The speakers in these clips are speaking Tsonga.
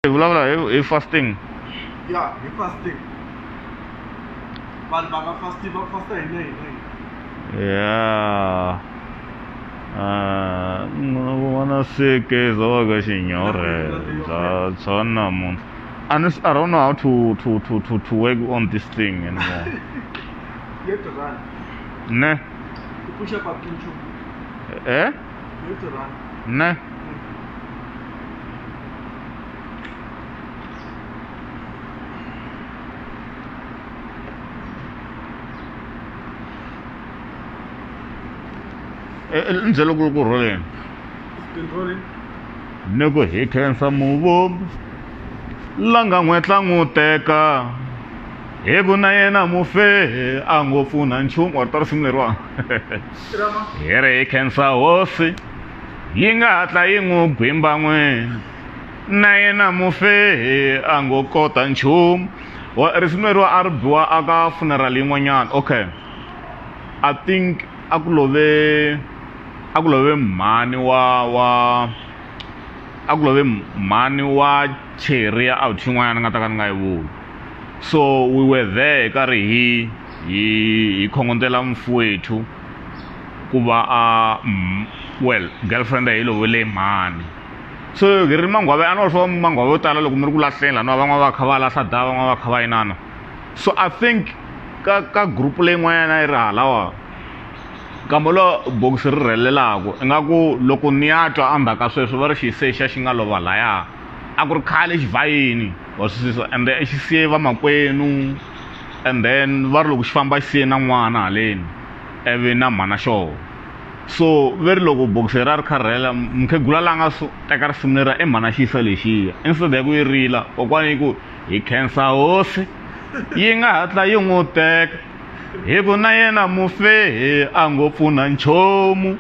Hi vulavula hi fasting. Ya hi fasting vanhu va nga fasti va fasta hi na hina. Ya vona se geza wa ka xinyorheza bya namuntlha. I don't know how to work on this thing anymore. You have to run. Ne? To push up up into. Eh? You have to run. Ne? Ni byele ku ri ku rhuleni. It's been rolling. Ni ku hi khensa muvumbi la nga n'wetla n'wi teka hi ku na yena mufehe a ngo pfuna nchumu wa rito risimu leriwani. Irama. Hi ri hi khensa hosi yi nga hatla yi n'wi gwimba n'we na yena mufehe a ngo kota nchumu. Wa risimu leriwa a ri biwa aka funeral yin'wanyana. Okay, I think a ku love a ku love mhani wa a ku love mhani wa cherry ya out yin'wanyana ni nga ta ka ni nga yi vuli. So we were there hi karhi hi khongotela mfowethu ku va a well girlfriend ya yi lovele mhani. So hi ri mangwave a no swo mangwave yo tala loko mi ri ku lahleni laniwa van'wana va kha va lahla da van'wana va kha va inana. So I think ka group leyin'wanyana yi ri halawa nkama lowu bokisi ri rhelelaka ingaku loko ni ya twa endzhaku ka sweswo va ri xiyise xa xi nga lova laya a ku ri khale xivhayini wa swi twisisa ende xi siye vamakwenu and then va ri loko xi famba xi siye na n'wana haleni ivi na mhana xona. So ve ri loko bokisi leri a ri kha ri rhelela mukhegula la nga teka risimu leriya i mhana xiyisa lexiya instead ya ku yi rila kokwani yi ku hi khensa hosi yi nga hatla yi n'wi teka hi ku na yena mufehe a ngo pfuna nchumu.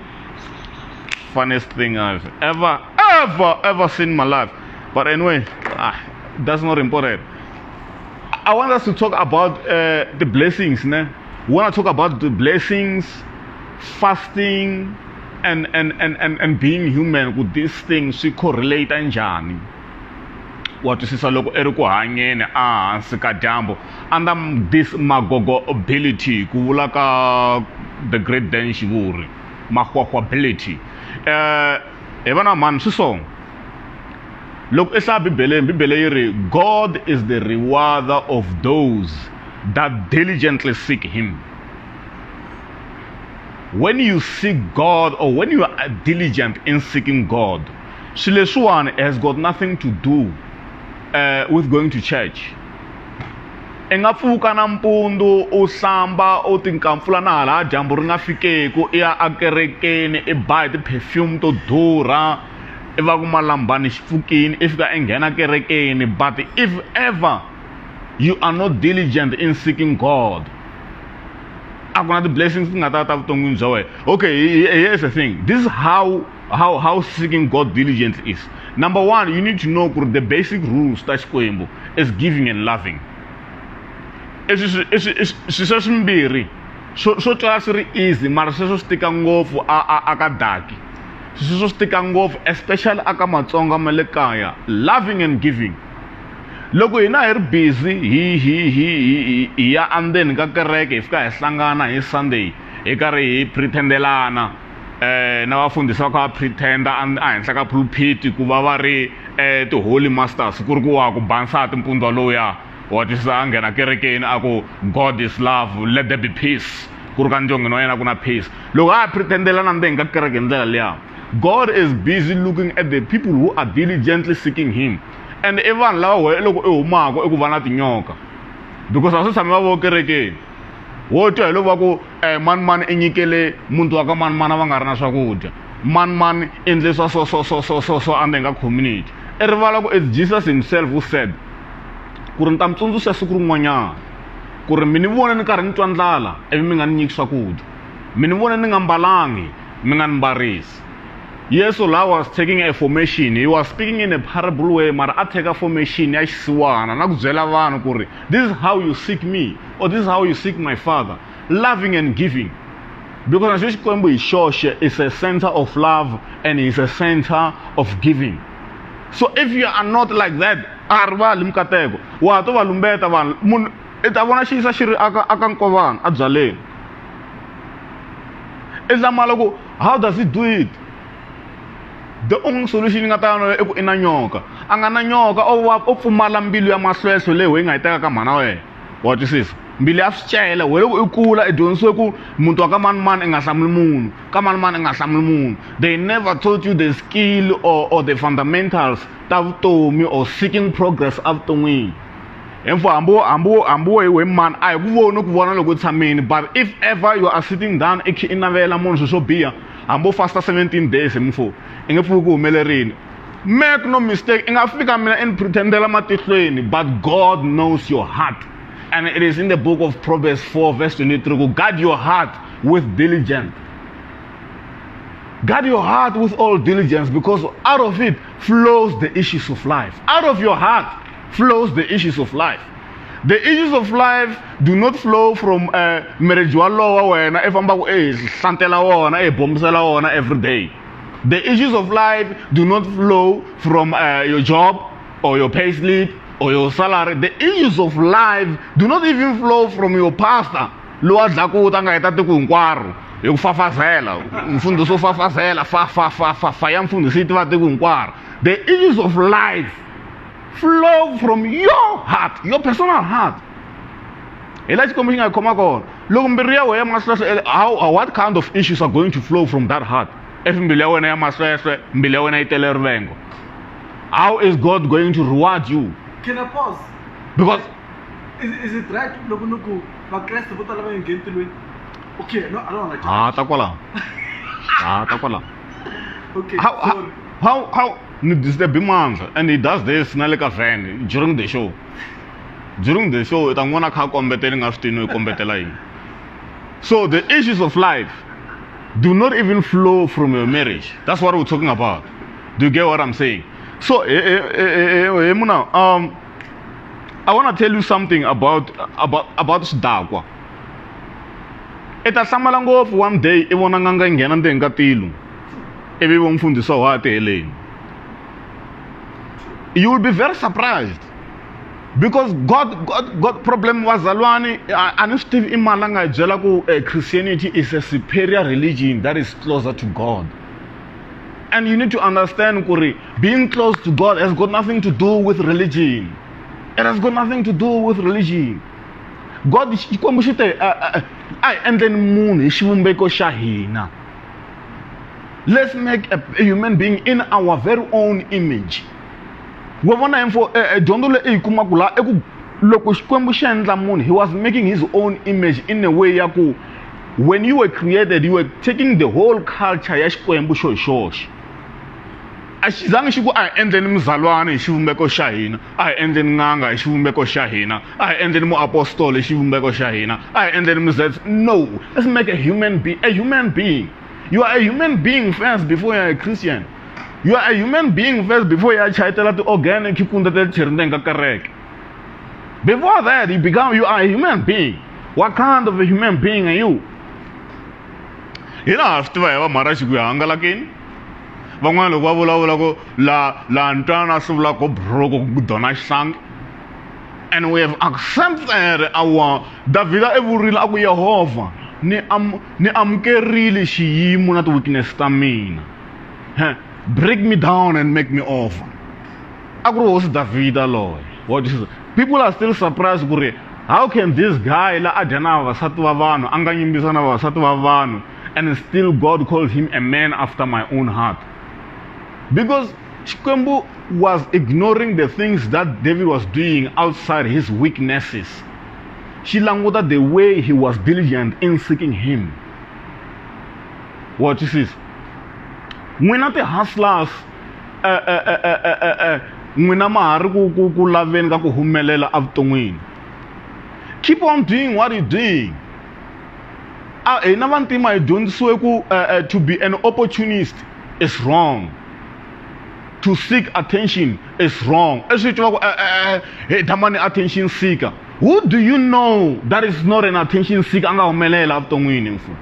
Funniest thing I've ever ever ever seen in my life. But anyway, that's not important. I want us to talk about the blessings, ne? We want to talk about the blessings, fasting, and being human. Ku these things swi correlate njhani? Wa twisisa loko i ri ku hanyeni ehansi ka dyambu under this magogo ability ku vula ka the great Dan Shivuri mahwahwability. Hi vana mhani swi so loko i hlaya Bibeleni, Bibele yi ri God is the rewarder of those that diligently seek him. When you seek God or when you are diligent in seeking God, swilo leswiwani has got nothing to do with going to church. I nga pfuka nampundzu u hlamba u tinkampfula na hala dyambu ri nga fikeku i ya akerekeni i ba hi ti-perfume to durha i va ku malambani xipfukini i fika i nghena kerekeni. But if ever you are not diligent in seeking God, a ku na ti-blessings ti nga ta ta vuton'wini bya wena. Okay, here's the thing. This is how seeking God diligently is. Number one, you need to know ku the basic rules ta Xikwembu is giving and loving. Swi swa swimbirhi swo twala swi ri easy mara sweswo swi tika ngopfu a ka daki. Sweswo swi tika ngopfu especially aka Matsonga ma le kaya, loving and giving. Loko hina hi ri busy hi ya endzeni ka kereke hi fika hi hlangana hi Sunday hi karhi hi pretendelana na vafundhisi va kha va pretenda ehenhla ka pulpit ku va va ri ti-holy masters ku ri ku wa ku ba nsati mpfundwa lowuya wa twisisa a nghena kerekeni a ku God is love, let there be peace, ku ri ka ndyongeni wa yena ku na peace. Loko a pretendelana ndzeni ka kereke hi ndlela liya, God is busy looking at the people who are diligently seeking him. And i vanhu lava wena loko i humaka i ku va na tinyoka because a swi tshami va vo kerekeni wo twa hi loko va ku mani mani i nyikele muti wa ka mani mani a va nga ri na swakudya, mani mani i endle swa so so so so so so endzeni ka community. I rivala ku it's Jesus himself who said ku ri ni ta mi tsundzuxa siku rin'wanyana ku ri mi ni vone ni karhi ni twa ndlala ivi mi nga ni nyiki swakudya, mi ni vone ni nga mbalangi mi nga ni mbarisi. Yesu la was taking a formation, he was speaking in a parable way, mara a teka formation ya xisiwana na ku byela vanhu ku ri this is how you seek me or this is how you seek my father, loving and giving. Because na Xikwembu hi xoxe is a center of love and is a center of giving. So if you are not like that, a rivali mikateko. Wa ha to va lumbeta vanhu. Munhu i ta vona xiyisa xi ri aka aka nkovana a byaleni. I hlamala ku how does he do it? The only solution yi nga ta i ku i na nyoka. A nga na nyoka o va o pfumala mbilu ya mahlwehlwe leyi we yi nga yi teka ka mhana wa yena. Wa twisisa? Mbilu ya swicele we loko i kula i dyondzisiwe ku muti wa ka manimani i nga hlamuli munhu, ka manimani i nga hlamuli munhu. They never taught you the skill or the fundamentals ta vutomi or seeking progress evuton'wini. Hemfo hambi wo hambi wo hambi wo hi we mani a hi ku voni ku vona loko u tshamile, but if ever you are sitting down i kha i navela munhu swilo swo biha, hambi wo fasta 17 days hi mfo i nge pfuki ku humelerile. Make no mistake, i nga fika mina i ni pretendela matihlweni, but God knows your heart. And it is in the book of Proverbs 4 verse 23 ku guard your heart with diligence. Guard your heart with all diligence, because out of it flows the issues of life. Out of your heart flows the issues of life. The issues of life do not flow from marriage walowo wena i fambaka i hlantela wona i bombisela wona every day. The issues of life do not flow from your job or your pay slip or your salary. The issues of life do not even flow from your pastor loyi a dlaku ta nga heta tiko hinkwaro hi ku fafazela mfundhisi wo fafazela fa fa fa fa fa ya mfundhisi yi tiva tiko hinkwaro. The issues of life flow from your heart, your personal heart. Hi laha Xikwembu xi nga hi khoma kona. Loko mbilu ya wena ya mahlwehlwe, how what kind of issues are going to flow from that heart? If mbilu ya wena ya mahlwehlwe, mbilu ya wena yi tele rivengo, how is God going to reward you? Can I pause? Because Is it right loko ni ku Vakreste vo tala va nge ngheni tilweni? Okay, no, I don't wanna judge. Ha ta kwalaho, ha ta kwalaho. Okay, How, how, sorry. how ni disturb mandla, and he does this na le ka van during the show. During the show i ta n'wi vona kha a kombetela, nga swi tivi no i kombetela yini. So the issues of life do not even flow from your marriage. That's what we're talking about. Do you get what I'm saying? So he muna, I want to tell you something about swidakwa. I ta hlamala ngopfu one day i vona n'anga yi nghena ndzeni ka tilo ivi vo mfundhisi wa tiheleni. You will be very surprised, because God problem vazalwani a ni swi tivi i mani la nga hi byela ku Christianity is a superior religion that is closer to God. And you need to understand kuri being close to God has got nothing to do with religion. It has got nothing to do with religion. God, Xikwembu xi te a hi endleni munhu hi xivumbeko xa hina. Let's make a human being in our very own image. Wa vona info dyondzo leyi i yi kumaka laha i ku loko Xikwembu xi endla munhu, he was making his own image in a way ya ku when you were created, you were taking the whole culture ya Xikwembu xo hi xoxe. A xi zangi xi ku a hi endleni muzalwana hi xivumbeko xa hina, a hi endleni n'anga hi xivumbeko xa hina, a hi endleni muapostoli hi xivumbeko xa hina, a hi endleni muzetse. No, let's make a human being. A human being. You are a human being first before you are a Christian. You are a human being first before you are chayetela ti-organic kumbe ta ti ndzeni ka kereke. Before that, you are a human being. What kind of a human being are you? Hina ha swi tiva hi va mhara xi ku hi hangalakini. Van'wana loko va vulavula ku la ntwana swi vula ku broko ku dona xihlangi. And we have accepted our Davida i vurile a ku Yehovha ni amukerile xiyimo na ti-weakness ta mina. He, break me down and make me over. A ku ri hosi Davida loyi. What is it? People are still surprised ku ri how can this guy la a dya na vavasati va vanhu, a nga nyimbisa na vavasati va vanhu, and still God called him a man after my own heart? Because Xikwembu was ignoring the things that David was doing outside his weaknesses. Xi languta the way he was diligent in seeking him. What is this? N'wina ti-hustlers, n'wina ma ha ri ku laveni ka ku humelela evuton'wini. Keep on doing what you're doing. Hina vantima hi dyondzisiwe ku to be an opportunist is wrong. To seek attention is wrong. I swi tiva ku hey, dhamani attention seeker. Who do you know that is not an attention seeker a nga humelela evuton'wini mfu?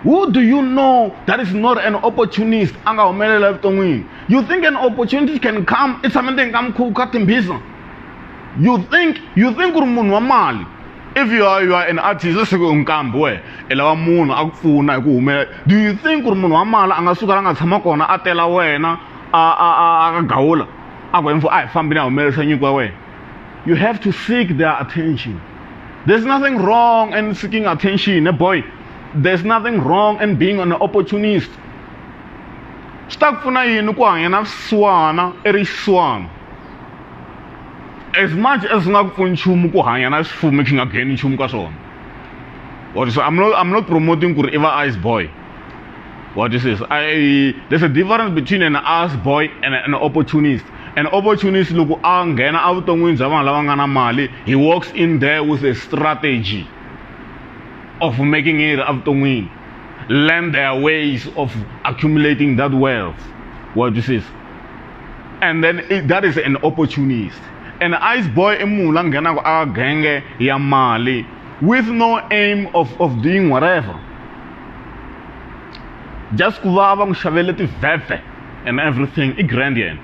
Who do you know that is not an opportunist a nga humelela evuton'wini? You think an opportunity can come i tshame ndzeni ka mukhuva ka timbhisa? You think ku ri munhu wa mali, if you are an artist, let's say nkambi we i lava munhu a ku pfuna hi ku humela, do you think ku ri munhu wa mali a nga suka la nga tshama kona a tela wena a gawula a ku hemfo a hi fambini a humelerisa nyiko ya wena? You have to seek their attention. There's nothing wrong in seeking attention, eh, boy. There's nothing wrong in being an opportunist. Swi ta ku pfuna yini ku hanya na swisiwana i ri xisiwana? As much as swi nga ku pfuni nchumu ku hanya na swifumi swi nga ngheni nchumu ka swona. What? So I'm not promoting ku ri i va ice boy. What is this? There's a difference between an ass boy and an opportunist. An opportunist, loko a nghena evuton'wini bya vanhu lava nga na mali, he walks in there with a strategy of making it evuton'wini, learn their ways of accumulating that wealth. What this is? And then that is an opportunist. An ice boy i munhu la nghenaka a genge ya mali with no aim of doing whatever, just ku va va n'wi xavele tivhevhe and everything i grand yena.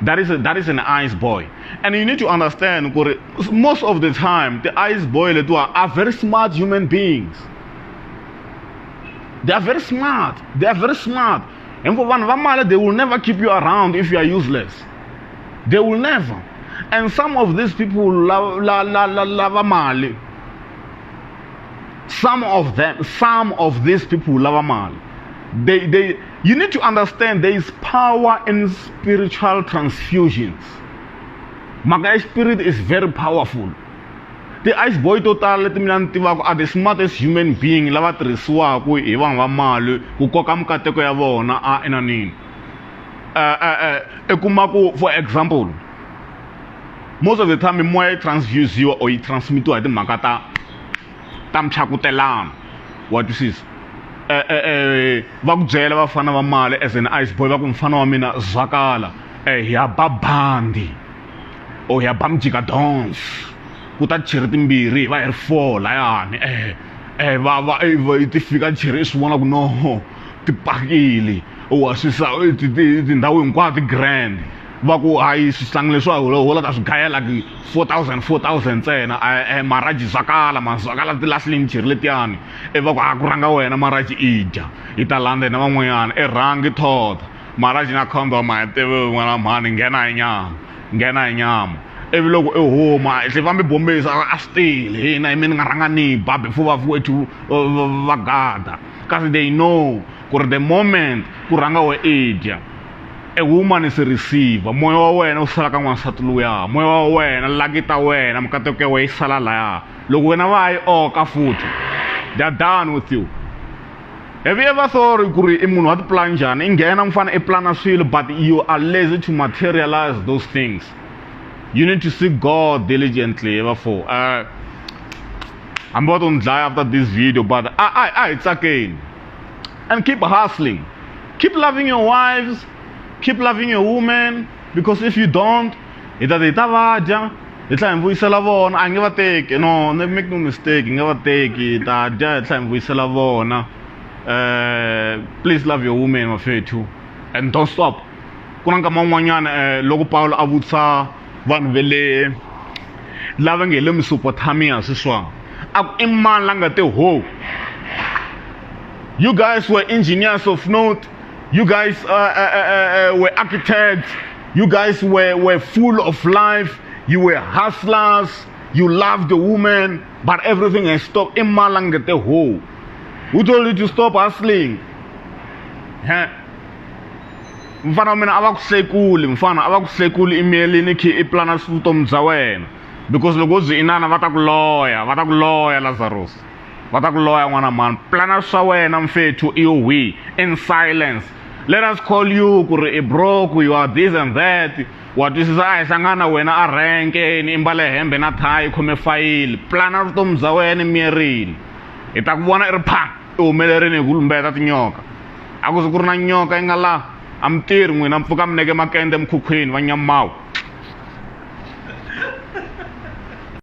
That is an ice boy. And you need to understand ku ri most of the time the ice boy letiwa are very smart human beings. They are very smart. They are very smart. And for vanhu va mali, they will never keep you around if you are useless. They will never. And some of these people la la la la lava mali, some of them, some of these people lava mali. They You need to understand there is power in spiritual transfusions. Mhaka ya spirit is very powerful. Ti-ice boy to tala leti mina ni tivaka are the smartest human being lava tirhisiwaka hi vanhu va mali ku koka mikateko ya vona a enanini. I kuma ku, for example, most of the time mimoya yi transfusiwa or yi transmitiwa hi timhaka ta mchakutelano. Wa twisisa? Va ku byela vafana va mali as an ice boy, va ku mfana wa mina zwakala, hi ya ba bandi or hi ya ba mjika dance, ku ta chiri timbirhi, hi va hi ri four layani, va ti fika chiri, i swi vona ku no ti pakile, wa swisa tindhawu hinkwato ti grand. Va ku hayi, swihlangi leswiwa ho la ta swi gayela ki 4000 4000 ntsena. Maraji zwakala ma zwakala ti lahlini chiri letiyani. I va ku a ku rhanga wena maraji, i dya, hi ta landza na van'wanyana. I rhangi thota maraji na condom, a hi tivi n'wana mhani, nghena hi nyama, nghena hi nyama. Ivi loko i huma i hle fambi bombisa a swi tile hina hi mina ni nga rhanga ni ba before vafowethu va gada, kasi they know ku ri the moment ku rhanga we i dya, a woman is a receiver. Moya wa wena wu sala ka n'wansati luya, moya wa wena, laki ta wena, mikateko ya wena yi sala laya. Loko wena va yi oka futhi, they are done with you. Have you ever thought ku ri i munhu wa tiplan njhani? I nghena mfana i plana swilo, but you are lazy to materialize those things. You need to seek God diligently. Bafo, hambi va to ni dlaya after this video, but a hi tsakeni and keep hustling, keep loving your wives, keep loving your women, because if you don't, hi ta hi ta vadya, hi tlhela hi vuyisela vona. A hi nge va teki. No, no, make no mistake, hi nge va teki. Hi ta dya, hi tlhela hi vuyisela vona. Please love your women, mafethu, and don't stop. Ku na nkama wun'wanyana, loko Paulo a vutisa vanhu ve le lava nge le Mesopotamia sweswiwani, a ku i mani la nga te ho? You guys were engineers of note. You guys were architects. You guys were full of life. You were hustlers. You loved the woman, but everything has stopped. I mani la nga te ho? Who told you to stop hustling? Huh? Mfana wa mina, a va ku hlekuli. Mfana, a va ku hlekuli. I miyelini khi i plana vutomi bya wena, because loko wo byi inana, va ta ku loya, va ta ku loya, Lazarus, va ta ku loya. N'wana mani, plana swa wena mfethu, i wi in silence. Let us call you ku ri i broke, you are this and that. Wa twisisa? A hi hlangana wena a renkeni, i mbale hembe na thayi, khome fayili, plana vutomi bya wena miyerini. Hi ta ku vona i ri pha, i humelerini hi ku lumbeta tinyoka. A ku zi ku ri na nyoka yi nga laha. A mi tirhi n'wina, mi pfuka mi neke makende emikhukhwini va nyamawu.